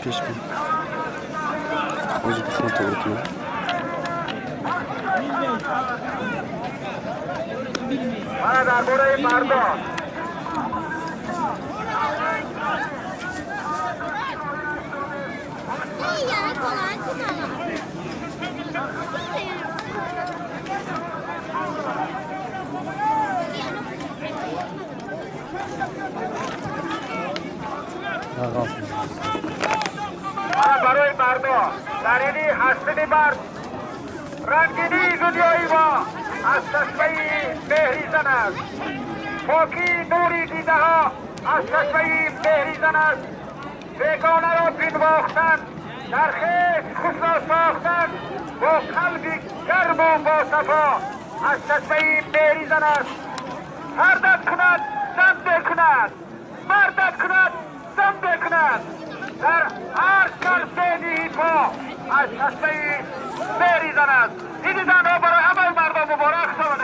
Пешбин. O'zi bixon to'g'ri keladi. Mana darboraи mardon. Mana барои мардон дарини ҳастини мард рангинии дунёи мо аз чашмаи меҳри зан аст. Покии нури дидаҳо аз чашмаи меҳри зан аст. Бегонаро бинвохтан, дар хеш худро сохтан бо қалби гарму босафо аз чашмаи меҳри зан аст. Ҳардат кунад зан бекунад, мардат кунад зан бекунад. Дар ҳар карсени по аз чашмаи меҳри зан аст. Иди занҳо барои ҳамаи мардон муборак шавад.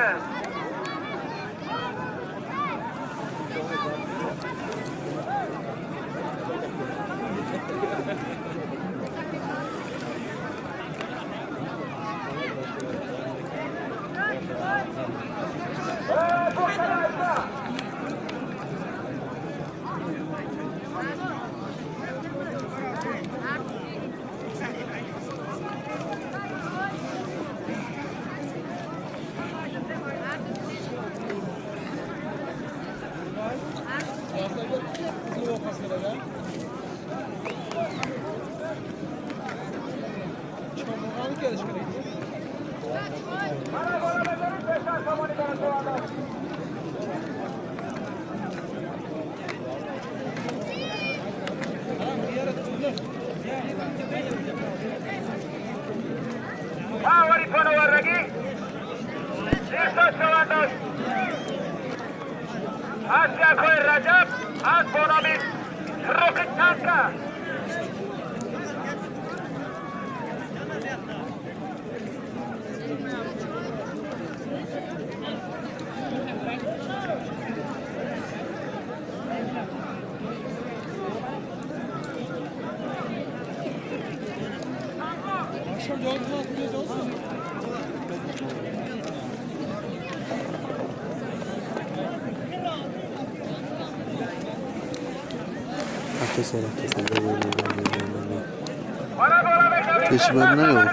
Peshband nayoq.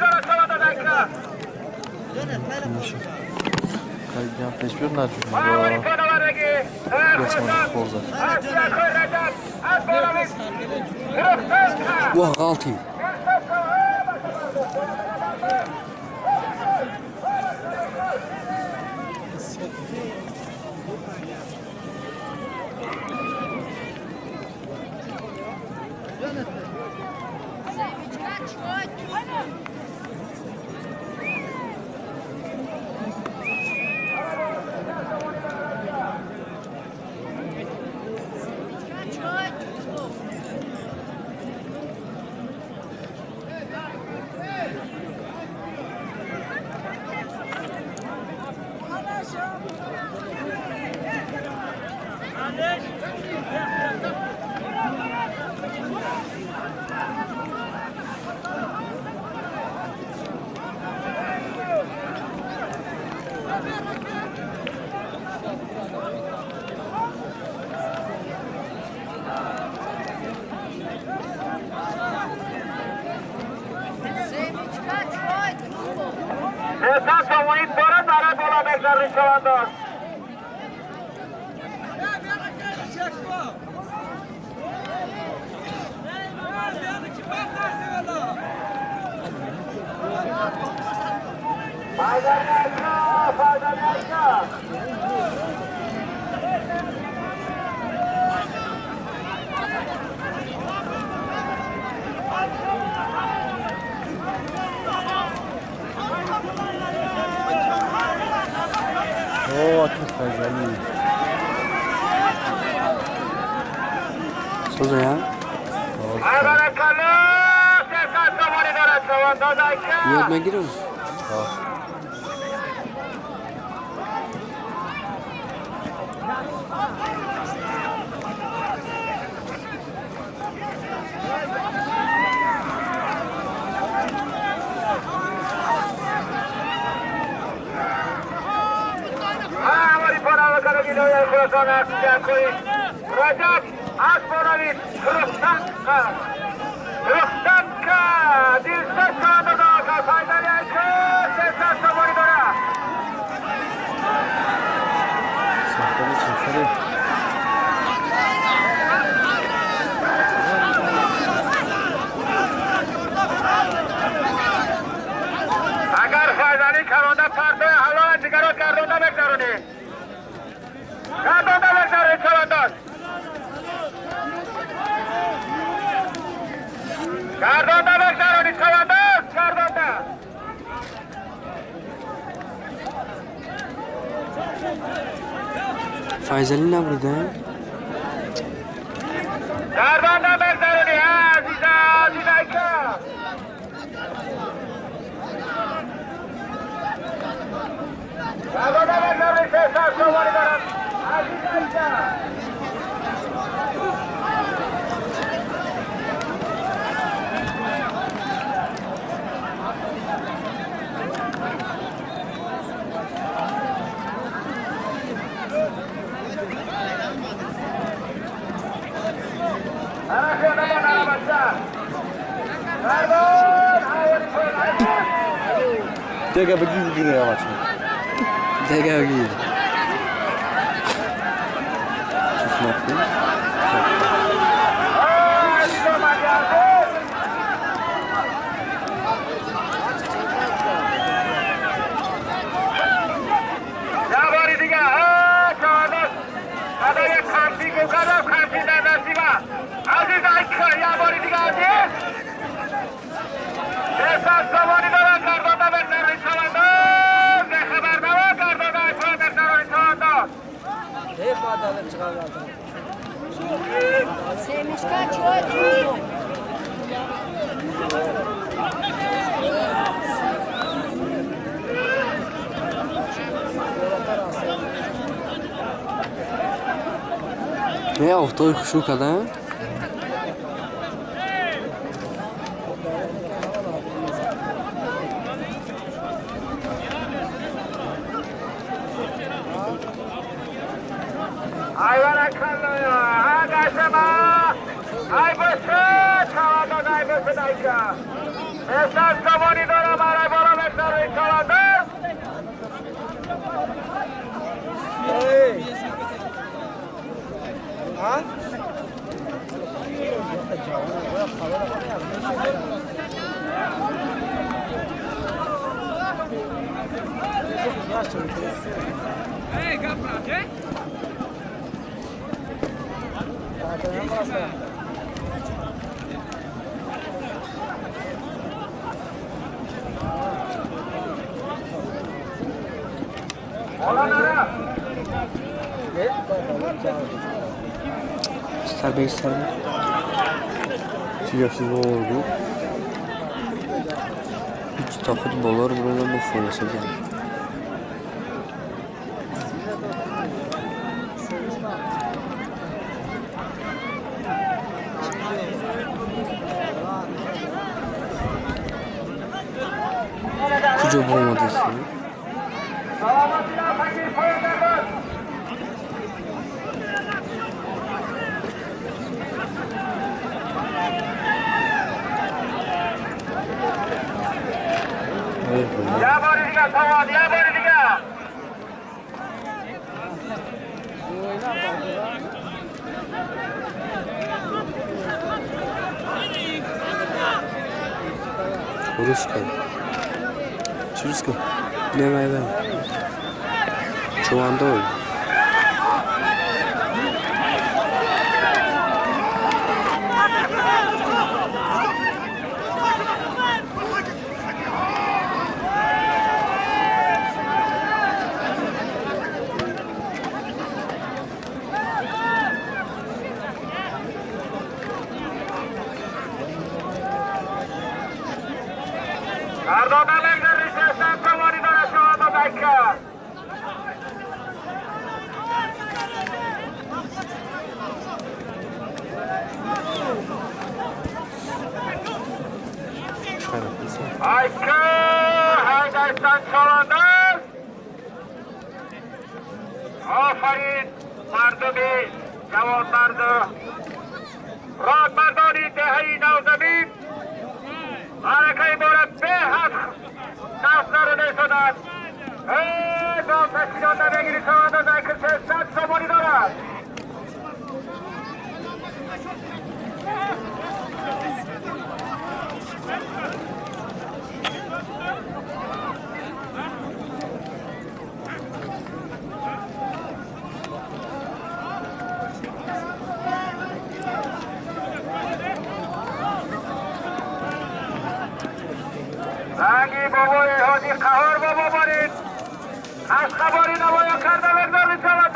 Qaydan peshband najib. Voh, g'alti. Ёд мегирам? Xuroson Arsiyakovic Rajab Asbonovic Ruxsanka Ruxsanka Dilshod Chavandoz Faizali aka 300 somoni dora. Safari. Agar Faizali karonda partoy halol jigarot gardonda megzaroni. Gardonda megzaroni chavandoz. Gardonda megzaroni chavandoz, gardonda. Faizali naburidan? Gardonda megzaroni, aziza, aziza aka. Gardonda megzaroni 300 somoni dora. Aziza aka. Dega bagi gini ya macam. Dega bagi. Smartphone. Ne avtoy xushru kadan? Star. Чӣ гап шуд бо гу? Ҳеҷ то худ болоро бурда бо фуросаган. Куҷо буромадастӣ? Ruska. Чӣ руска? Не вай. Чувандой. آفرین. مردم جوانمرد رادمردانی دهه‌ی نوزمین معرکه ما را به حد نفس نرساند. با تشکیلات نمیگیری چوانداز اکر 600 سامانی دارد. رنگی بابای هادی قهار بابا بارید از خباری نمایا کرده مقدار می‌شود.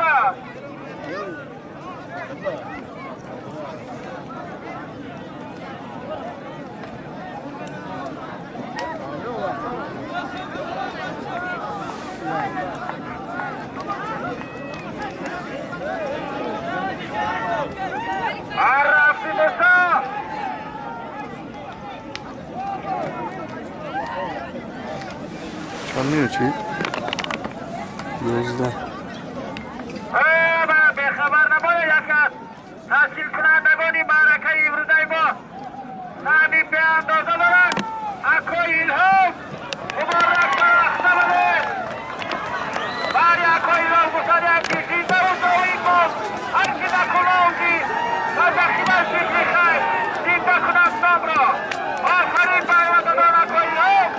چند چی؟ 11. به خبر نباید یک از تشکیل کنندگان معرکه امروزه ما سهمی به اندازه دارد. اکوی الهام مبارک برخته بده. بری اکوی الهام گفتن که زنده و زاوی ما هر کی در کلاوزی و ذخیره شکلی خیر زنده کند نام را. آفرین بر وطنان اکوی الهام.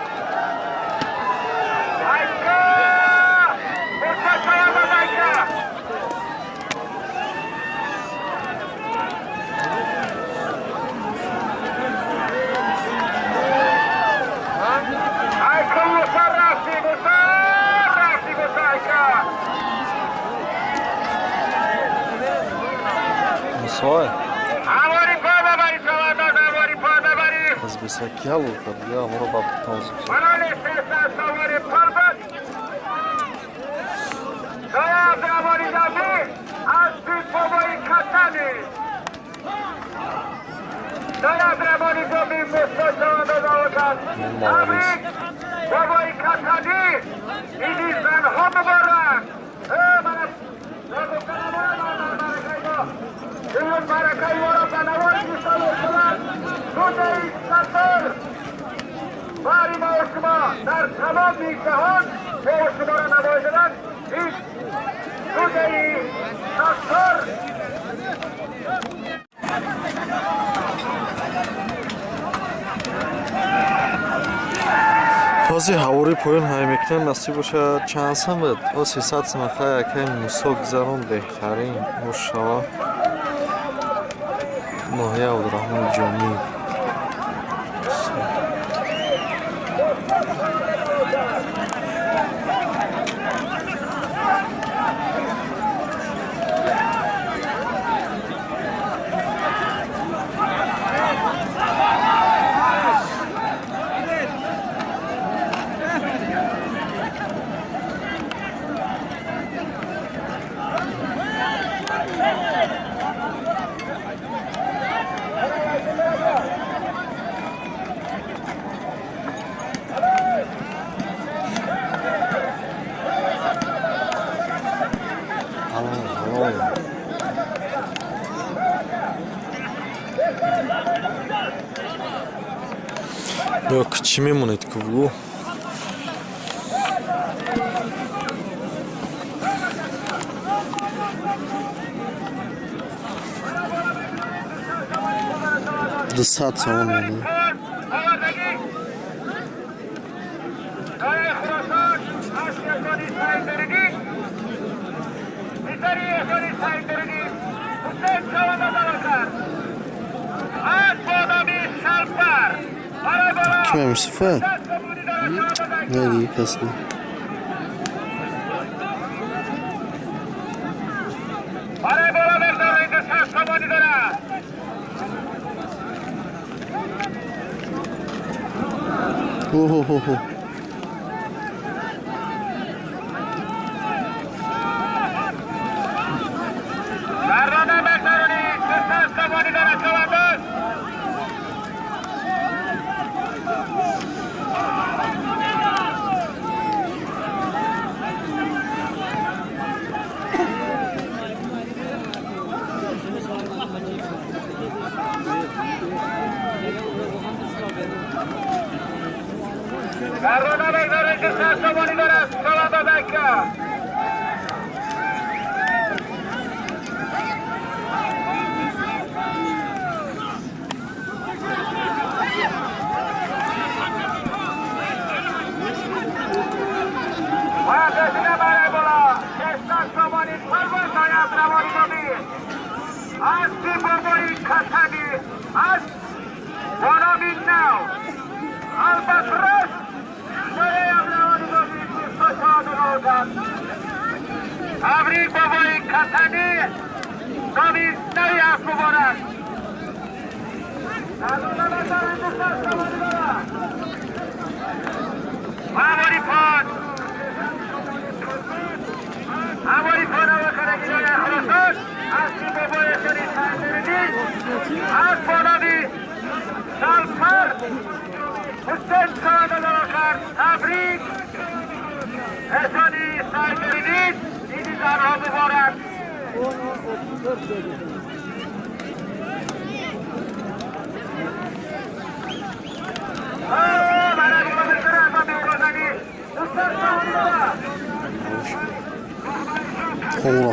از بسکی ها بود یا مرا با تازه باری ما و شما در تمام جهان ما و شما را نمایش دادن این توده ستار. تازه هواری پایین های میکنن نصیب باشه چند سمت او 300 سمت خیلی که موسی گذران بهترین مشوا ناحیه عبدالرحمن جامی. Yok, чӣ мемонед ку бугӯ? 200 сомон мемонад. Ким Юсуфа? Не دیگه کس نه. اوه.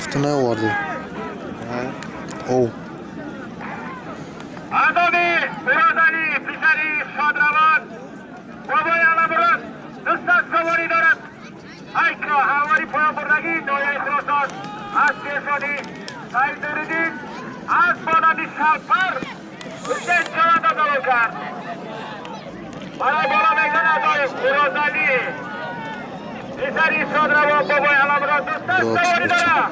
Рафта наовардӣ? Ов. Адоми Урозалӣ писари Шодравон бобои Аламурод 200 сомонӣ дорад. Айка ҳавори поёнбурдагӣ ноҳияи Хуросон аз пешонӣ Саид Нуриддин аз бонами Шалпар Ҳусейн Чаванда даво кард. Барои боло мезанад Урозалӣ писари Шодравон бобои Аламурод 200 сомонӣ дорад.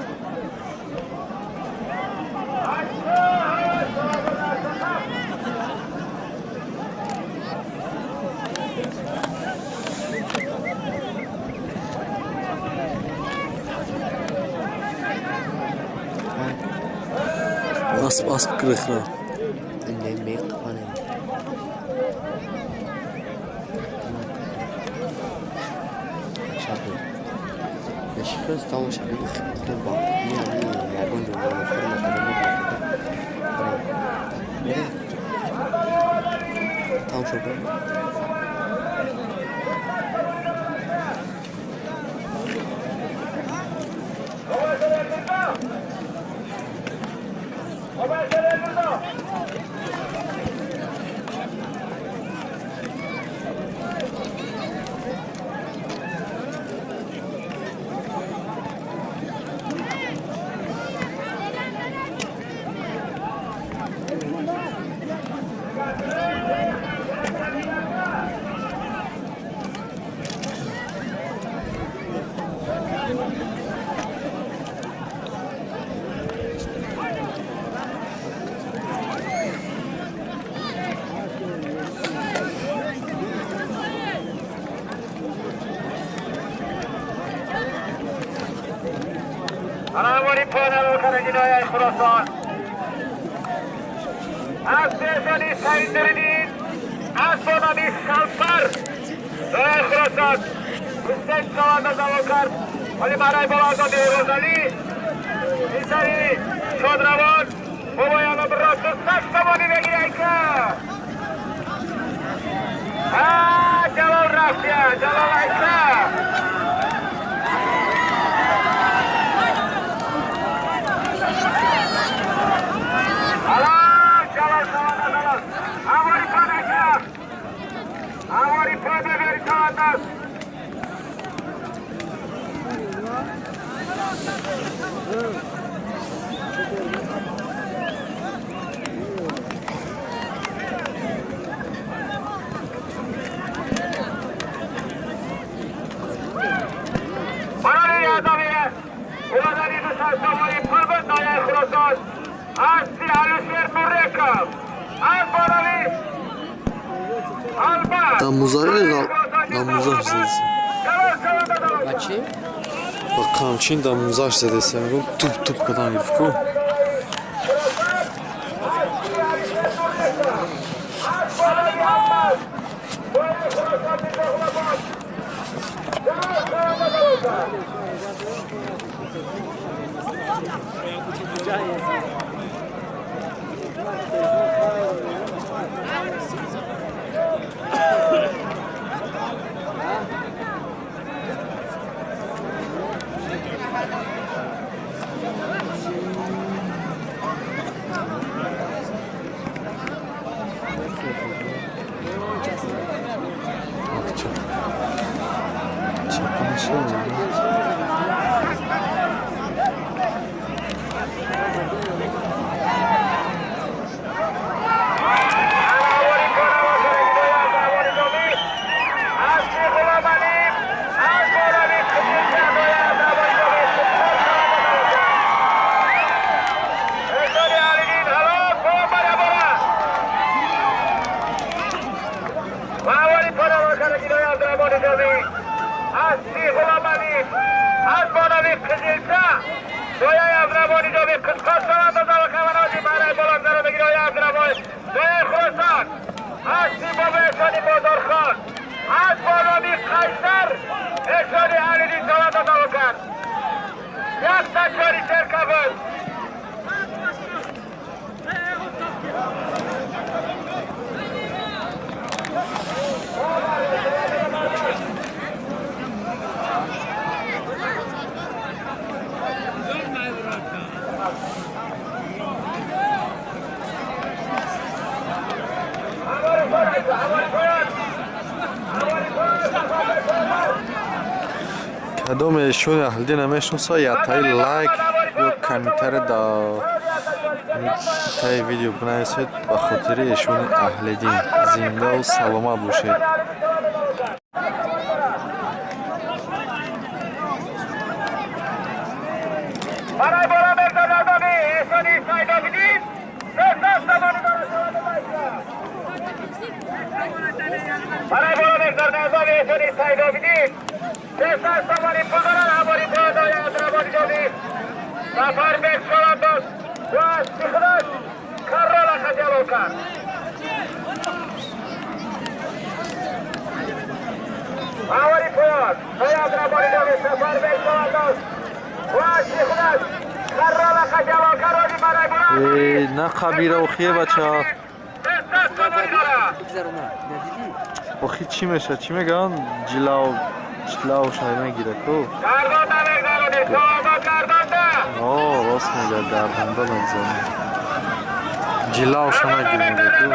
Asp asp kırıklı. خراسان از پیشانی سعید نوری‌دین از بانوی شلپر ولایت خراسان حسین چوانده دعوا کرد ولی برای بالا آزادی روزالی پسری شادروان بابای علامراد 200 سامانی بگیره ایکا جلال رفیه جلال ایکا Дамузаш задеса. Ба чӣ? Ба қамчин дамузаш задеса. Мегӯм туп туп кадан гирифт ку. سامانی بازارخان از بالامی قیصر احسان علیدین سواندا داوکر 104 شرکت کدام ایشون اهلدین نمیشناسه یا تای لایک یا کامنتر دا تای ویدیو بنویسید به خاطر ایشون اهلدین زنده و سلامت باشید. برای بالا مرداد آزادی احسانی سیدآبدین برای بالا مرداد آزادی احسانی سیدآبدین 300 سامانی پول دارن هواری پادای ادرابانی جاوی سفر بیک شوانداز و استخراج کرالا خجالو کرد. هواری پاد ادرابانی جاوی سفر بیک شوانداز و استخراج کرالا خجالو کرد. برای بالا نه خبیره و خیه بچه ها آخی چی میشه؟ چی میگن؟ جلاو جلاو شای میگیره کو؟ آه راست میگه گردنده میزنه جلاو شای میگیره میگه کو؟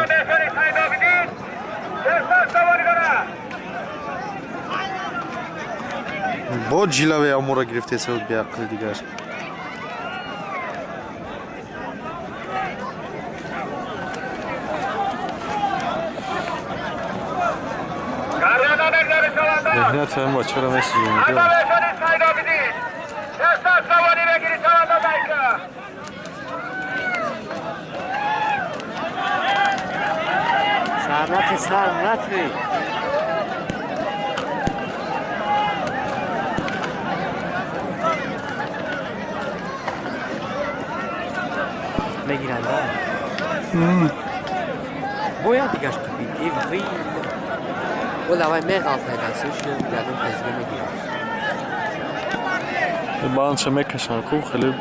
با جلاوی امورا گرفته سود بی عقل دیگر. مهنت هم بچه رو میسوزونید. سرنت سرنت میگیرند. باید دیگرش کپید ای خیلی ولی میغلطه شو گردن پزگه میگیرم. بانچه میکشن کو خیلی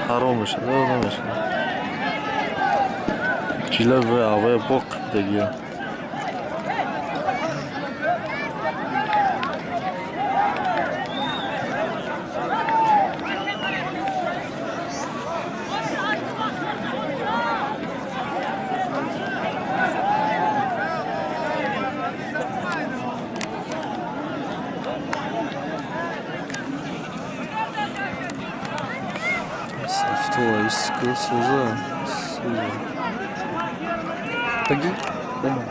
حرام میشه نمیشه. جلو هوای بق دیگه. Суза, Суза. Пойди, домой.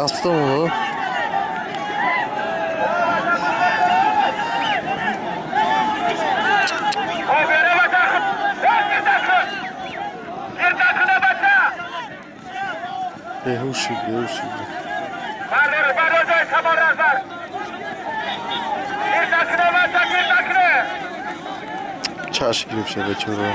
Аст. Беҳуши, беҳуши. Чашм гирифт шуда бечора.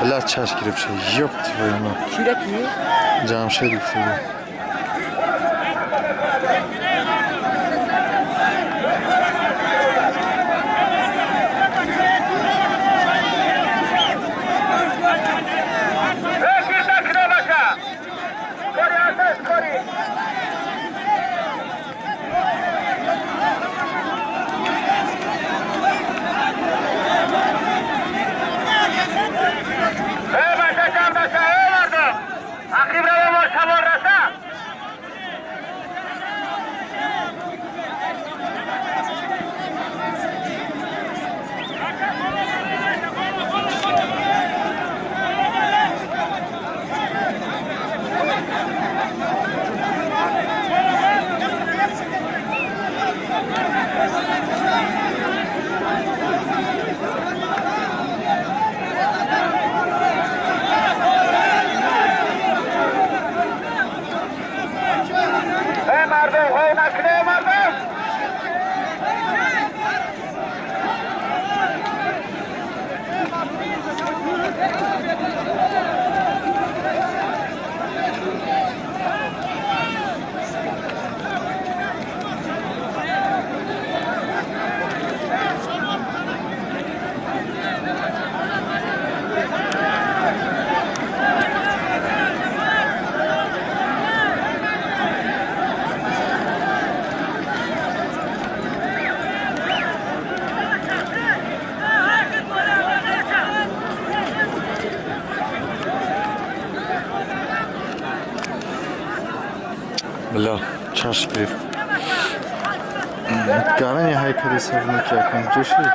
Бля, чашм гирифт шуда. Ёб твою мать. Кира ки? Ҷамшед гуфта. Бля, чашм гирифт. Гарани ҳайкали сарники якам ҷӯшид.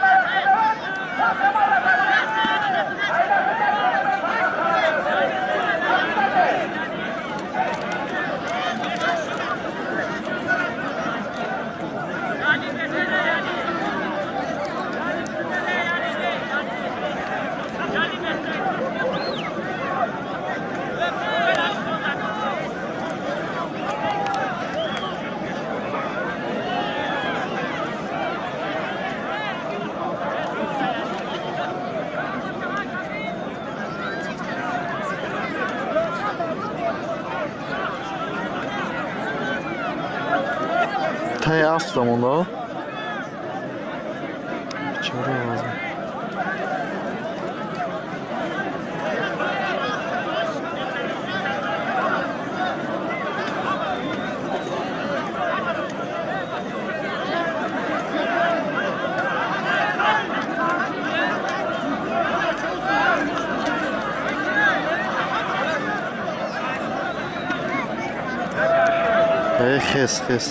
Таи аст замонда. Чора вазн. Хес, хес.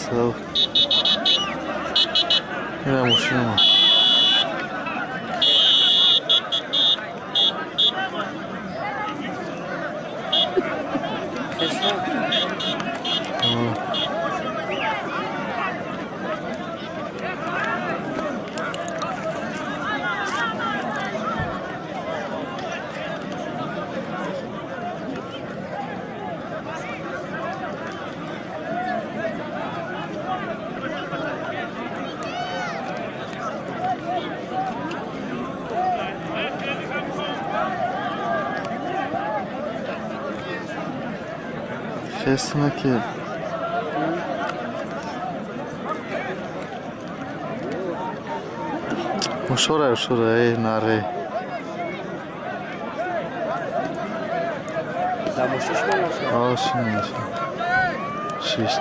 Ина мошинама. Хесна ки. Ушора, ушора, эй, наре. Да, мошиш мала? А, шин, шин. Шиш.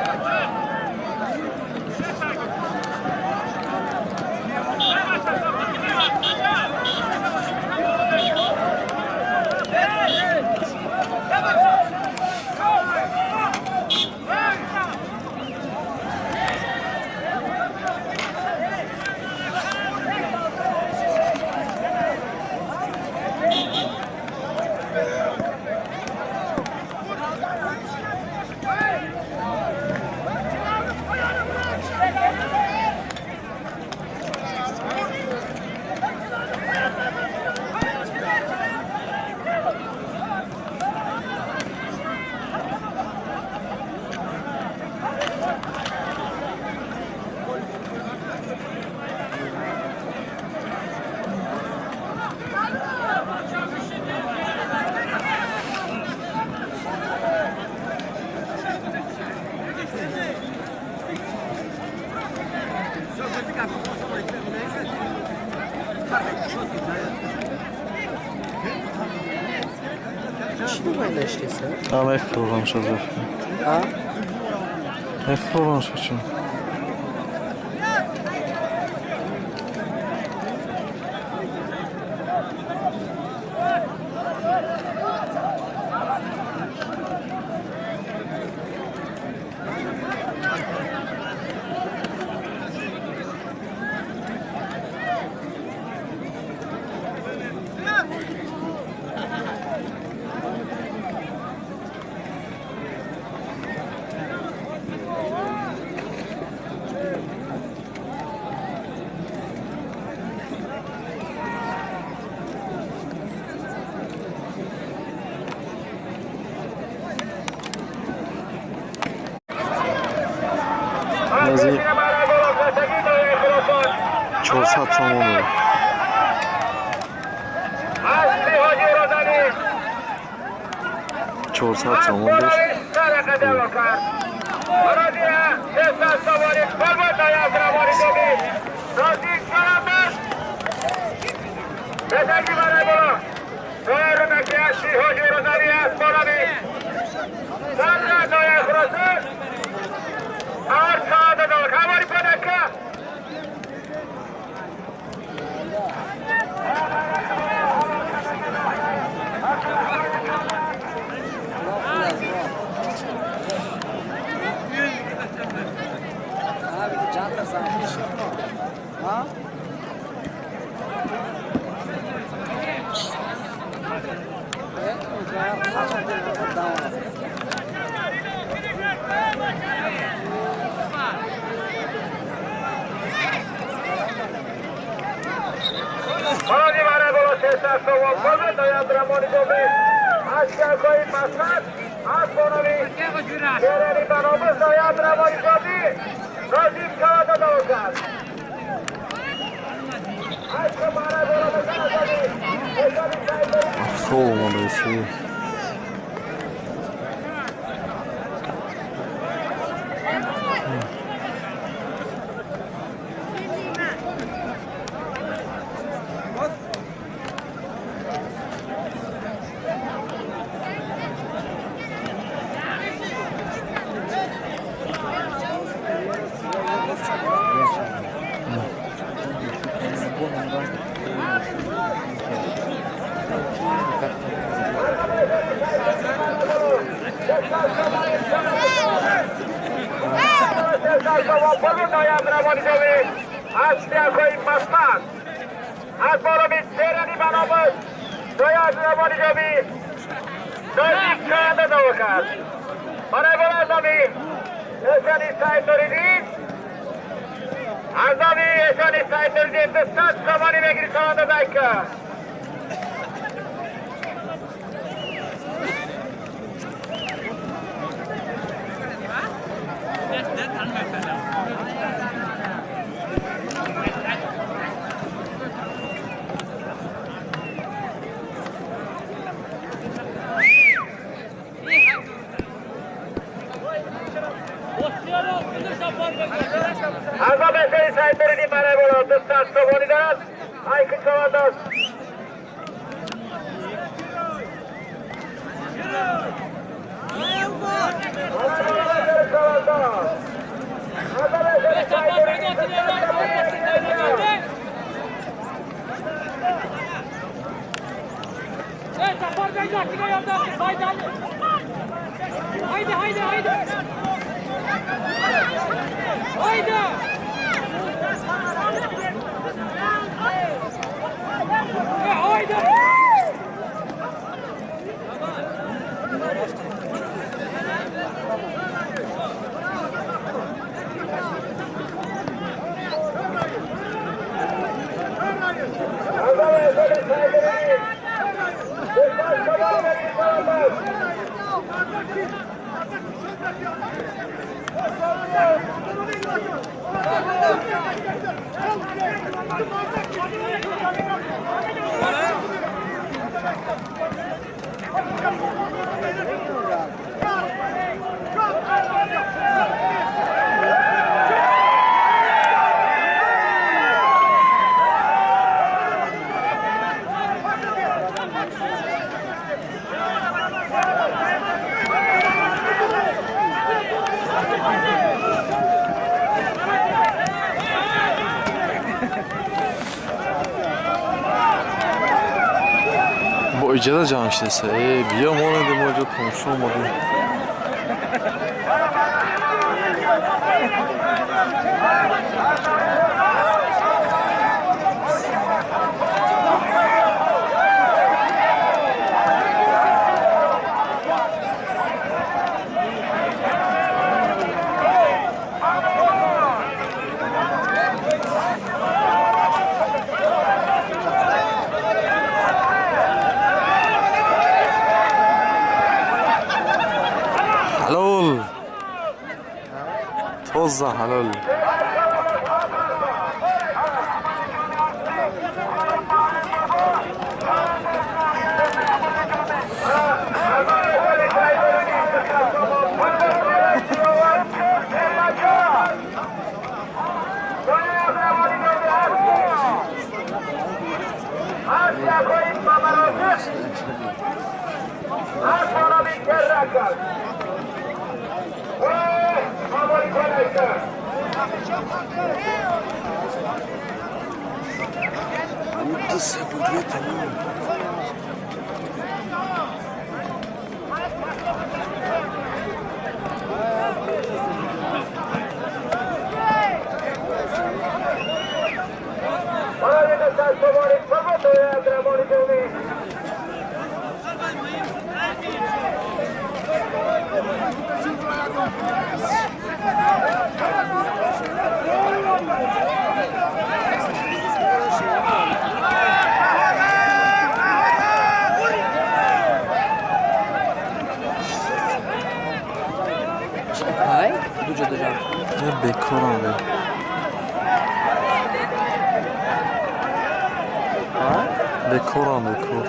Чӣ намайдаштеса? А мефурам шазо. А? Мефурам шачун. Нази 400 сомон. 400 сомон дошт. Афсол омадаси. Иҷада ҷамъ шудеса. Э, биё, монедем, мо иҷо тамошо омадем. Тоза ҳалол. Бекорам бе. Бекорам, бекор.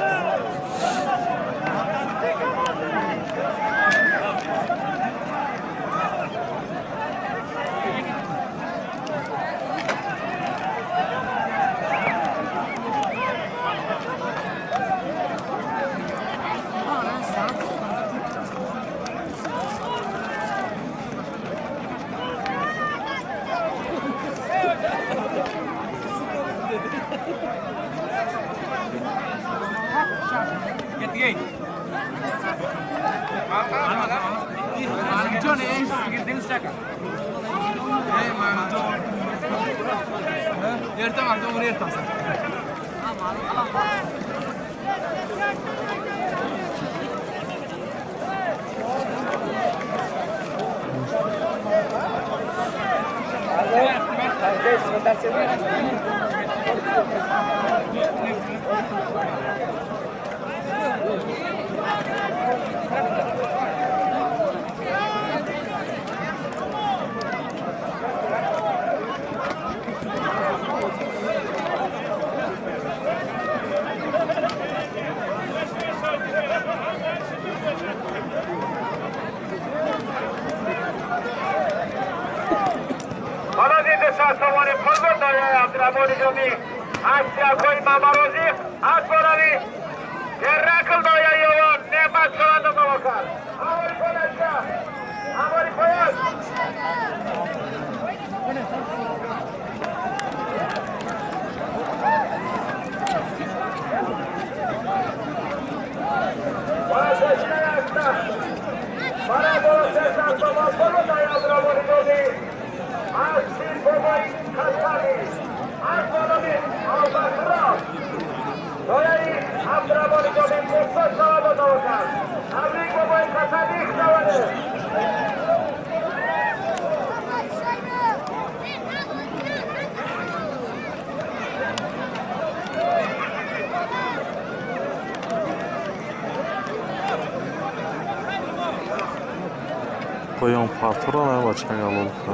Поён партора на чангалолка.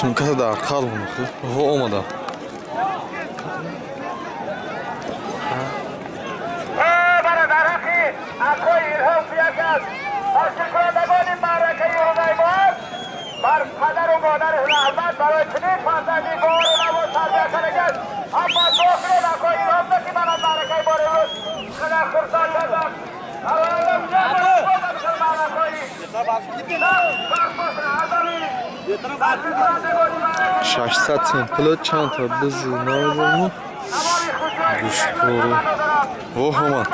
Сумката дар қалб во омада. بر پدر و مادر رحمت برای چنین فرزندی بار و تربیت کرده اما داخل نکای ایران که من از معرکه بار روز قدر خرسان کردم. 600 сом пуло чанд та биз намедонам. Гӯштпору. Воҳ омад.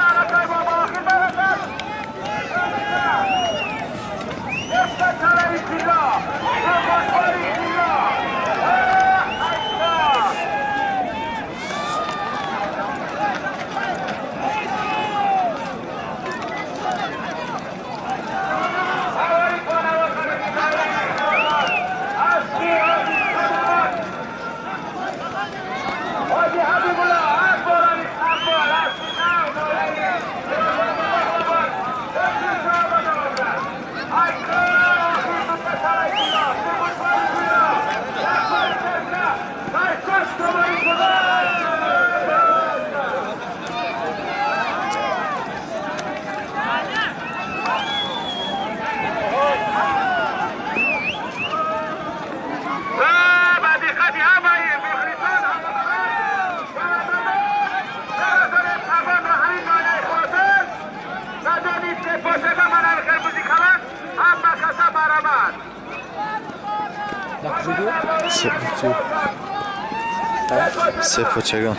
Сепочаган.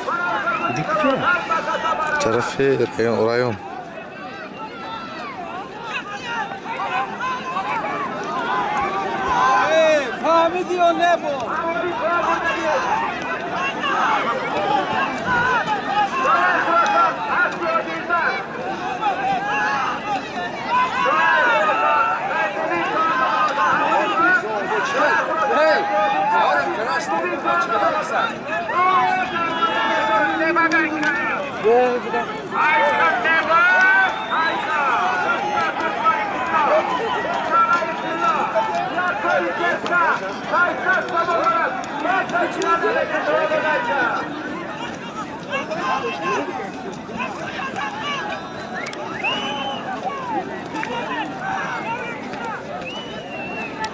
Тарафи район.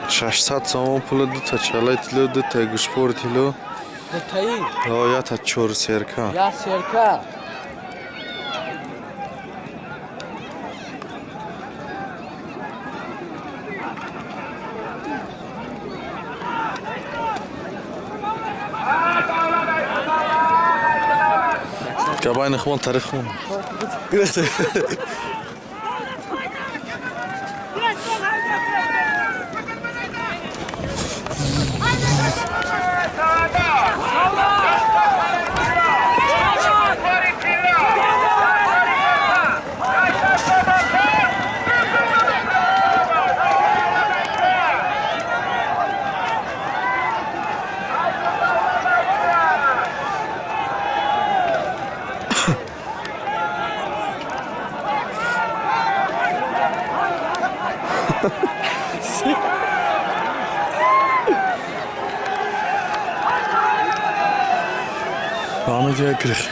Шашсад сомон пули дута чалаи тилло, дута гӯшпори тилло. Ята чор серка. Я серка. Кабайни хмон тариф хмон. Ahmet Yakır.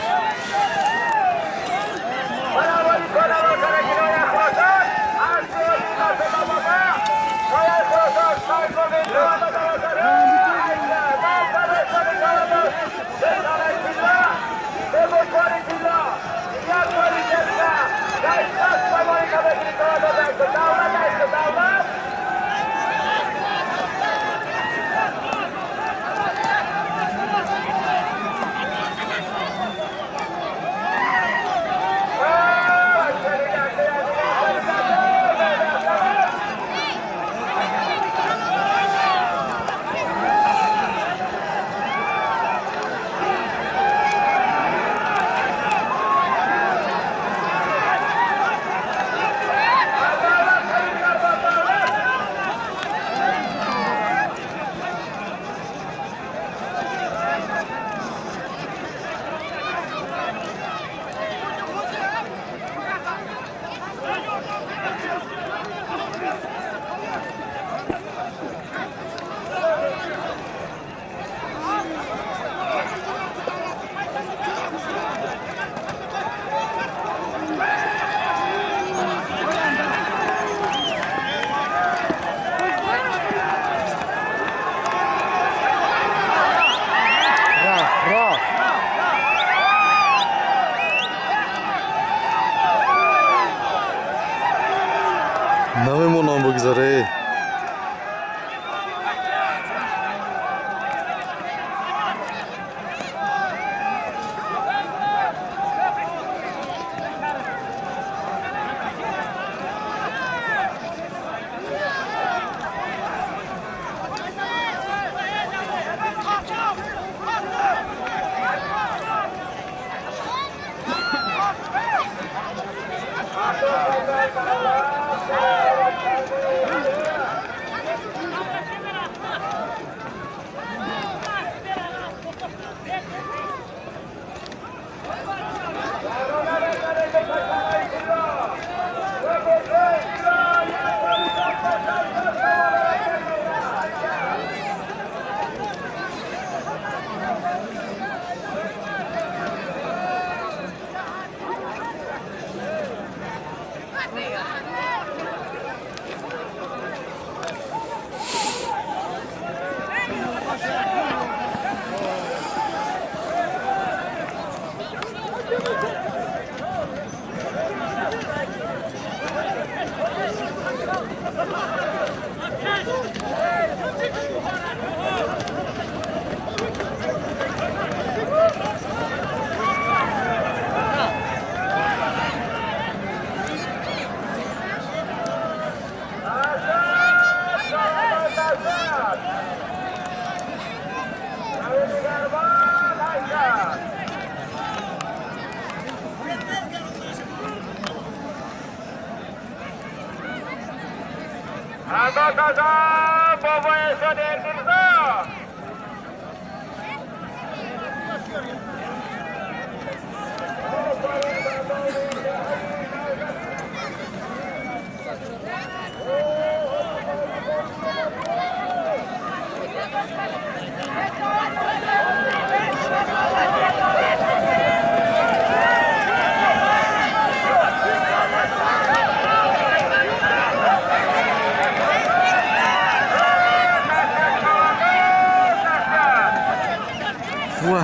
Намемонам бигзаре.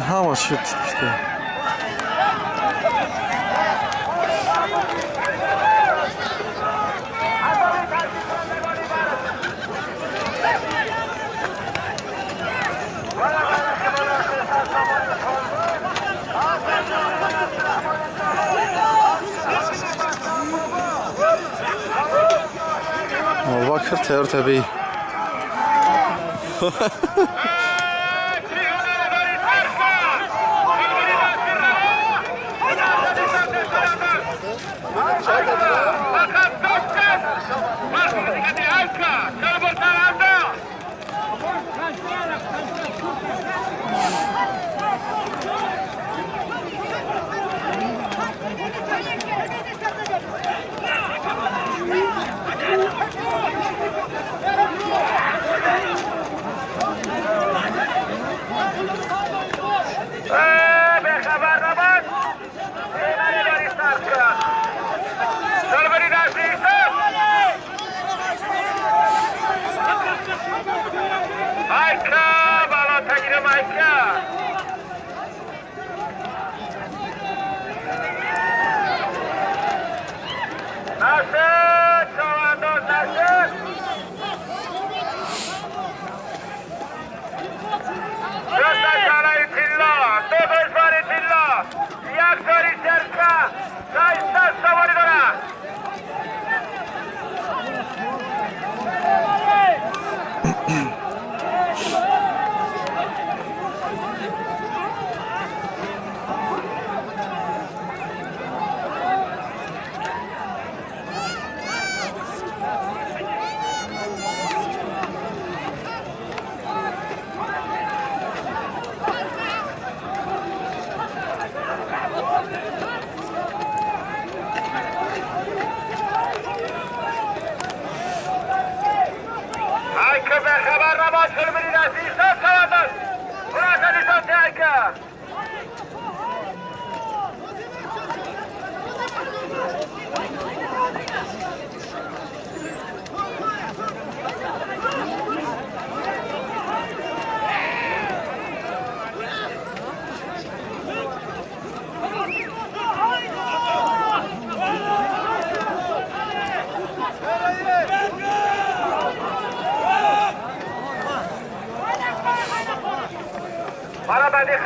Ҳамаш шуд титка. Абубакр тайёр табиӣ.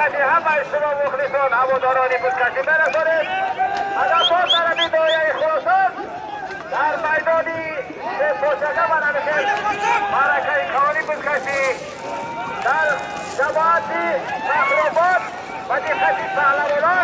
دقت همه شما مخلصان هواداران بزکشی برسانید. هدفها در ناحیه خراسان در میدانی پوشکه و نمیخیر معرکه کلانی بزکشی در جماعت فخرآباد و دقت پهلوانان.